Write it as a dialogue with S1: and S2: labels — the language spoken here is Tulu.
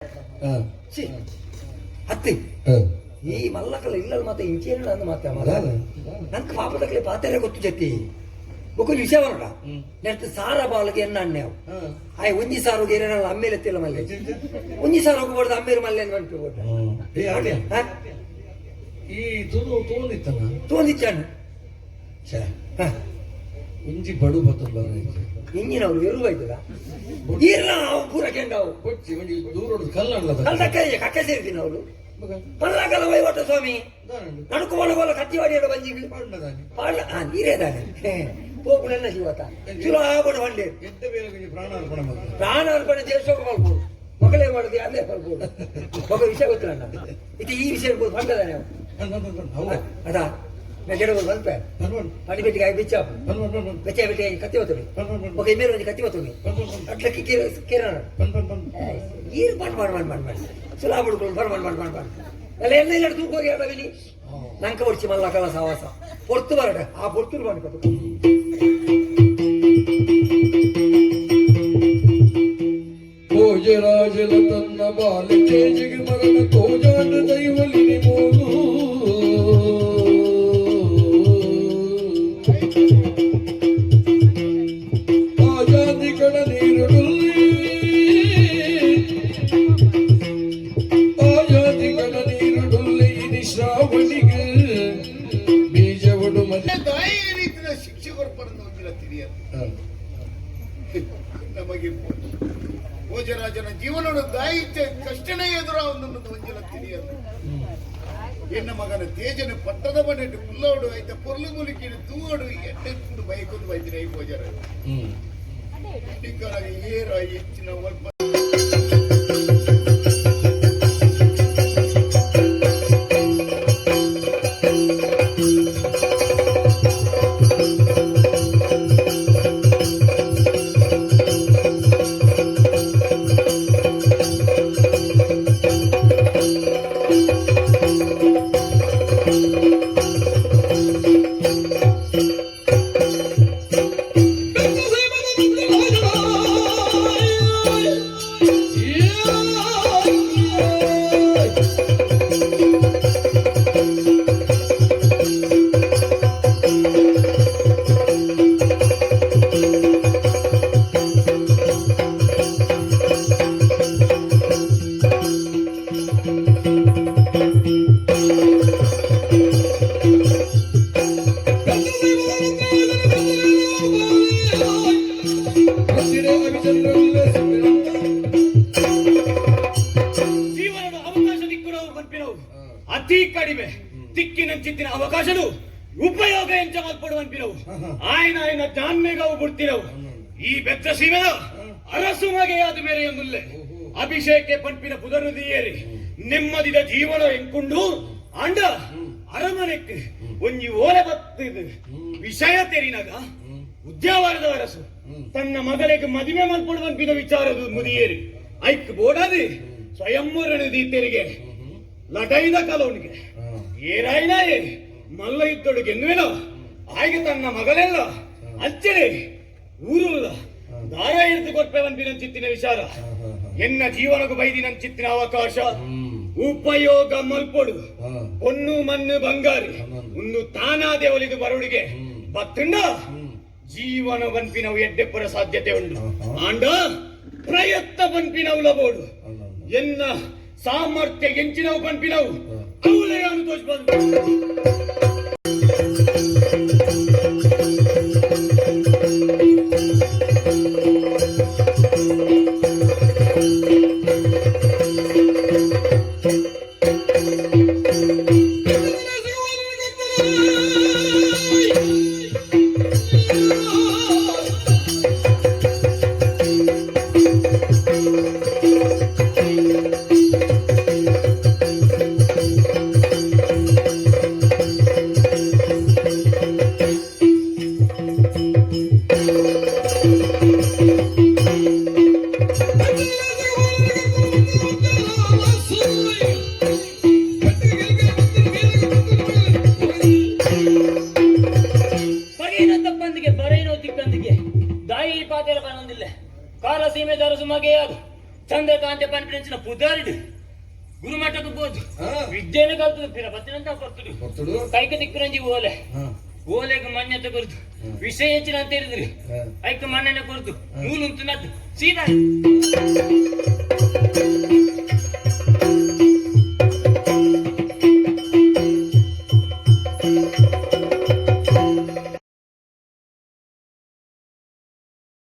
S1: ಛೀ, ಅತ್ತಿ ಈ ಮಲ್ಲಕಲ ಇಲ್ಲಲ್ ಮಾತ ಇಂಚೇನ ಅಂದ್ ಮಾತ ಮರ. ನಂಗೆ ಪಾಪದಕ್ಲೆ ಪಾತೆರೆ ಗೊತ್ತು ಜತ್ತಿ. ಬೊಕ್ಕ ವಿಷಯ ಬರಡ ನೆಟ್ ಸಾರ ಬಾಲ್ಗೆ ಎನ್ನ ಅಣ್ಣೆ ಅವು. ಆಯ್ ಒಂಜಿ ಸಾರು ಏನೇನಲ್ಲ ಅಮ್ಮೇಲೆ ಎತ್ತಿಲ್ಲ ಮಲ್ಲೆ. ಒಂಜಿ ಸಾರು ಹೋಗ್ಬಾರ್ದು, ಅಮ್ಮೇರು ಮಲ್ಲೆ ಅಂತ ಅನ್ಪಿ.
S2: ಏ ಆಡ್ಯ, ಈ ತುದು ತೋಂದಿತ್ತನ?
S1: ತೋಂದಿಚ್ಚಾನು.
S2: ಛೇ, ಒಂಜಿ ಬಡು ಬತ್ತೊಂದು ಬರ.
S1: ಇಂಜಿನ ಅವರು ಎರುವ ಇದ್ದದ ಈರ್ಲ ಅವು ಪೂರ ಕೆಂಡವು.
S2: ಕೊಚ್ಚಿ ಒಂಜಿ ದೂರ ಕಲ್ಲಡ್ಲ.
S1: ಕಲ್ದಕ್ಕ ಕಕ್ಕೆ ಸೇರ್ತೀನಿ ಅವಳು. ಪಲ್ಲಕಲ ವಹಿವಾಟ ಸ್ವಾಮಿ ನಡುಕು ಒಳಗೋಲ ಕತ್ತಿವಾಡಿಯಡ ಬಂಜಿಗೆ ಪಾಡ್ಲ. ಹಾ, ನೀರೇ ದಾನೆ ಪೋಪುಳೆಲ್ಲ ಜೀವತ ಚಲೋ ಆಗೋಡು ಬಂಡೆ.
S2: ಎದ್ದ ಬೇರೆ ಒಂಜಿ ಪ್ರಾಣಾರ್ಪಣೆ ಮಾಡ್ತಾರೆ.
S1: ಪ್ರಾಣಾರ್ಪಣೆ ದೇಶಕ್ಕೆ ಮಲ್ಪೋಡು, ಮಗಳೇ ಮಾಡುದು ಅಲ್ಲೇ ಮಲ್ಪೋಡು. ಮಗ ವಿಷಯ ಗೊತ್ತಿಲ್ಲ ಅಣ್ಣ. ಇದು ಈ ವಿಷಯ ಬಂದದಾನೆ ಅವ.
S2: ಹೌದು.
S1: ಅದಾ ಮೆಜೆಡಗಳು ಬಂದ್ಪೆ ಪಡಿ ಬೆಟ್ಟಿಗೆ ಬಿಚ್ಚಾಪು ಬೆಚ್ಚ ಬೆಟ್ಟಿಗೆ ಕತ್ತಿ ಹೊತ್ತುನಿ. ఒక ಇಮೇಲ್ ಒಂಜಿ ಕತ್ತಿ ಹೊತ್ತುನಿ ಅಟ್ಲಕ್ಕೆ ಕೇರ ಕೇರಳ ಈರು ಬನ್ ಬನ್ ಬನ್ ಬನ್ ಬನ್ ಸುಲಾ ಬುಡ್ಕೊಂಡು ಬನ್ ಬನ್ ಬನ್ ಬನ್ ಬನ್ ಎಲ್ಲ ಎಲ್ಲ ಇಲ್ಲ ತೂಕೋರಿ ಅಡವಿಲಿ. ನಂಕ ಬಡ್ಚಿ ಮಲ್ಲ ಕಲ ಸಾವಾಸ ಪೊರ್ತು ಬರಡ ಆ ಪೊರ್ತುರು ಬನ್ ಕತು.
S2: ಭೋಜರಾಜಲ ತನ್ನ ಬಾಲ ತೇಜಿಗೆ ಮರಣ ತೋಜಾಟ ದೈವಲಿನಿ ಮೋದು. ಆಜಾದಿ ಕಣ ನೀರುಡುಲ್ಲಿ, ಆಜಾದಿ ಕಣ ನೀರುಡುಲ್ಲಿ ಇನಿ ಶ್ರಾವಣಿಗೆ ಬೀಜವಡು ಮದಿ.
S3: ದಾಯಿ ರೀತಿಯ ಶಿಕ್ಷೆ ಕೊರ್ಪಡನ್ನು ಒಂದಿನ ತಿಳಿಯದು. ನಮಗೆ ಭೋಜರಾಜನ ಜೀವನದ ದಾಯಿ ಕಷ್ಟನೇ ಎದುರಾವೊಂದನ್ನು ಒಂದಿನ ತಿಳಿಯದು. ಎನ್ನ ಮಗನ ತೇಜನ ಪಟ್ಟದ ಮನೆಟ್ಟು ಕುಲ್ಲೋಡು ಆಯ್ತ ಪೊರ್ಲು ಮುಲಿಕಿಡು ತೂವಡು ಎಟ್ಟೆ ಬೈಕೊಂದು ಬೈದಿನ ಈ ಭೋಜರಾಜ. ಏರ ಹೆಚ್ಚಿನ ಒಲ್ಪ.
S4: ಜೀವನದ ಅವಕಾಶ ದಿಕ್ಕುನವು ಪನ್ಪಿನವು ಅತಿ ಕಡಿಮೆ. ದಿಕ್ಕಿನಂಚಿತ್ತಿನ ಅವಕಾಶನು ಉಪಯೋಗ ಎಂಚ ಮಲ್ಪಡು ಪನ್ಪಿನವು ಆಯ್ನ ಆಯ್ನ ಜಾನ್ಮೆಗವು ಬಿಡ್ತಿರವು. ಈ ಬೆತ್ತ ಸೀಮೆದ ಅರಸು ಮಗೆಯಾದ ಮೇರೆ ಎಂದುಲ್ಲೆ ಅಭಿಷೇಕೆ ಪಂಪಿನ ಪುದರು ದಿಯೇರಿ. ನೆಮ್ಮದಿದ ಜೀವನ ಎಂಕುಂಡು ಅಂಡ ಅರಮನೆಕ್ ಒಂಜಿ ಓಲೆ ಬತ್ತಿದ್ ವಿಷಯ ತೆರಿನಗ ಉದ್ಯಾವರದ ಅರಸು ತನ್ನ ಮಗಳಿಗೆ ಮದುವೆ ಮಲ್ಪಡು ಪನ್ಪಿನ ವಿಚಾರದ ಮುದಿಯೇರಿ. ಐಕ್ ಬೋಡಾದಿ ಸ್ವಯಂವರಣ ದೀತೆರಿಗೆ ಲಡೈದ ಕಲವನಿಗೆ ಏರಾಯ್ನ ಮಲ್ಲ ಇದ್ದೊಡು ಗೆನ್ನುವೆನೋ ಆಯ್ಗೆ ತನ್ನ ಮಗಳೆಲ್ಲ ಅಚ್ಚನೆ ಊರುಲ್ಲ ದಾರ ಹಿಡಿದು ಕೊರ್ಪೆವನ್ಪಿನ ಚಿತ್ತಿನ ವಿಚಾರ. ಎನ್ನ ಜೀವನಕ್ಕೂ ಬೈದಿನ ಚಿತ್ತಿನ ಅವಕಾಶ ಉಪಯೋಗ ಮಲ್ಪೊಡು. ಹೊನ್ನು ಮಣ್ಣು ಬಂಗಾರಿ ಒಂದು ತಾನಾದೆ ಒಲಿದು ಬರುಡಿಗೆ ಬತ್ತುಂಡ ಜೀವನ ಬನ್ಪಿನವು ಎಡ್ಡೆಪ್ಪರ ಸಾಧ್ಯತೆ ಉಂಟು. ಆಂಡ ಪ್ರಯತ್ನ ಬನ್ಪಿನವು ಲಬೋಡು. ಎನ್ನ ಸಾಮರ್ಥ್ಯ ಎಂಚಿನವು ಪನ್ಪಿನವು ಅವುಲೆಯನ್ನು ತೋಚ್ಬಂದು.
S5: ದಾಂತೆ ಪನ್ಪಿನಂಚಿನ ಪುದಾರಿಡು ಗುರುಮಠಕ್ಕೆ ಬೋದು ವಿದ್ಯೆನ ಕಲ್ತದ ಪಿರ ಬತ್ತಿನಂತ ಬರ್ತುಡು.
S2: ಕೊರ್ತುಡು.
S5: ಕೈಕ ದಿಕ್ಕುನಂಜಿ ಓಲೆ. ಓಲೆಗ್ ಮಣ್ಣೆತ ಕೊರ್ದು ವಿಷಯ ಹೆಚ್ಚಿನ ಅಂತ ಹೇಳಿದ್ರಿ. ಐಕ್ ಮಣ್ಣೆನ ಕೊರ್ದು ನೂಲು ಉಂತುನದ್ದು ಸೀದಾ.